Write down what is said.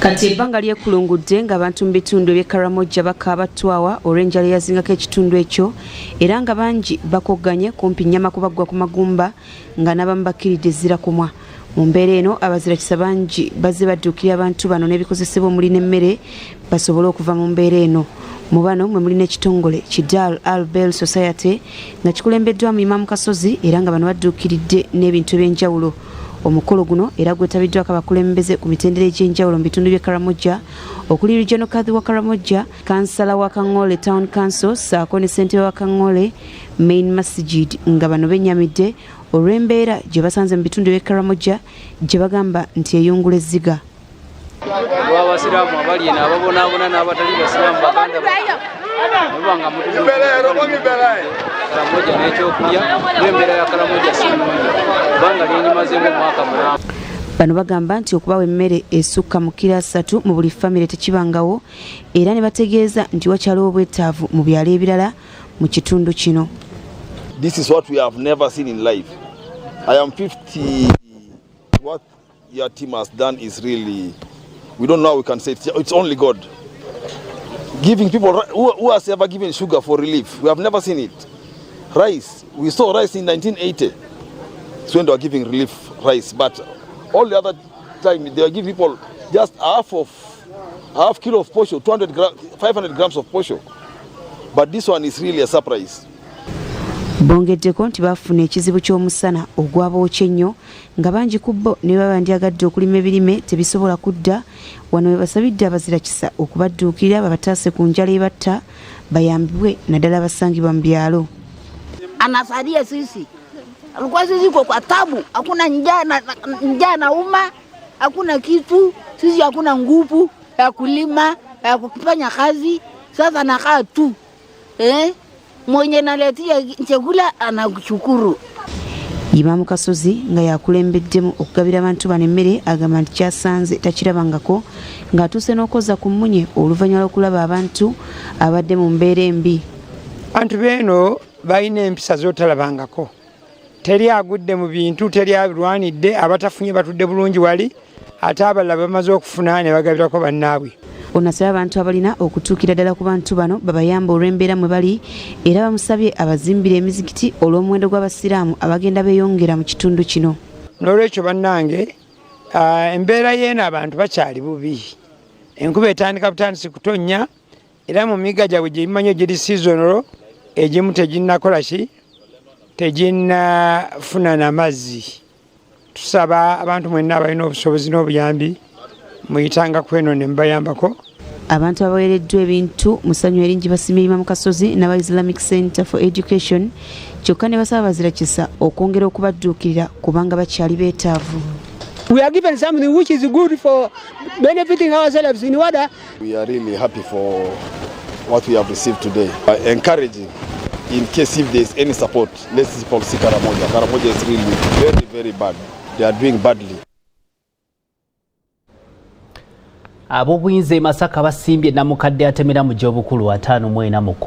Kati ebbanga lyekulungudde ng'abantu mu bitundu eby'e Karamoja bakaaba ttwawa olw'enjala eyazingako ekitundu ekyo, era nga bangi bakogganye kumpi nnyama kubaggwa ku magumba, nga n'abamu bakkiridde ezzira kumwa. Mu mbeera eno, abazirakisa bangi bazze badduukirira abantu bano n'ebikozesebwa omuli n'emmere basobole okuva mu mbeera eno. Mu bano mwe muli n'ekitongole ki Dar Al Bel Society nga kikulembeddwamu Imam Kasozi, era nga bano badduukiridde n'ebintu eby'enjawulo. Omukolo guno era gwetabiddwako abakulembeze ku mitendera egy'enjawulo mu bitundu by'e Karamoja, okuli Regional Kadhi wa Karamoja, Kansala wa Kangole Town Council ssaako ne ssentebe wa Kangole Main Masjid, nga bano bennyamidde olw'embeera gye basanze mu bitundu by'e Karamoja gye bagamba nti eyungula ezziga. Olw'abasiraamu abali eno ababonaabona n'abatali basiraamu, baganda baba nga Karamoja n'ekyokulya, n'embeera ya Karamoja si nnungi kubanga lyenyimazeemu omwaka mulamba. Bano bagamba nti okubawa emmere esukka mu kiro 30 mu buli famire tekibangawo, era ne bategeeza nti wakyaliwo obwetaavu mu byalo ebirala mu kitundu kino. This is what we have never seen in life. I am 50. What your team has done is really, we don't know how we can say it. It's only God. Giving people, who has ever given sugar for relief? We have never seen it. Rice, we saw rice in 1980. It's when they were giving relief rice. But all the other time, they were giving people just half kilo of posho, 200 gram, 500 grams of posho. But this one is really a surprise. Bongeddeko nti baafuna ekizibu ky'omusana ogwabookya ennyo, nga bangi ku bo ne baba bandyagadde okulima ebirime tebisobola kudda. Wano we basabidde abazirakisa okubadduukirira babataase ku njala ebatta, bayambibwe naddala abasangibwa mu byalo. Anasaidia sisi. Alikuwa sisi kwa tabu, hakuna njaa na njaa nauma, hakuna kitu, sisi hakuna nguvu ya kulima, ya kufanya kazi. Sasa nakaa tu, eh? Mwenye naletia chakula anakushukuru. Imaamu Kasozi nga yakulembeddemu okugabira abantu bano emmere agamba nti kyasanze takirabangako, ng'atuuse n'okwoza ku mmunye oluvannyuma lw'okulaba abantu abadde mu mbeera embi. Abantu beeno balina empisa z'otalabangako. Teri agudde mu bintu, teri abirwanidde. Abatafunye batudde bulungi wali, ate abalala bamaze okufuna ne bagabirako bannaabwe. Ono asabye abantu abalina okutuukira ddala ku bantu bano babayambe olw'embeera mwe bali, era bamusabye abazimbire emizikiti olw'omuwendo gw'abasiraamu abagenda beeyongera mu kitundu kino. N'olwekyo bannange, embeera yeeno abantu bakyali bubi. Enkuba etandika butandisi kutonnya, era mu migga gyabwe gye bimanyi egiri seasonal, egimu teginnakola ki, teginnafuna n'amazzi. Tusaba abantu mwenna abalina obusobozi n'obuyambi muyitanga kweno ne mubayambako. Abantu abaweereddwa ebintu mu ssanyu eringi basimye Imaamu Kasozi n'aba Islamic Center for Education, kyokka ne basaba bazirakisa okwongera okubadduukirira kubanga bakyali beetaavu. We are given something which is good for benefiting ourselves in order. We are really happy for what we have received today. Encouraging, in case if there is any support, let's people see Karamoja. Karamoja is really very, very bad. They are doing badly. Ab'obuyinza e Masaka basimbye namukadde atemera mu gy'obukulu 54 mu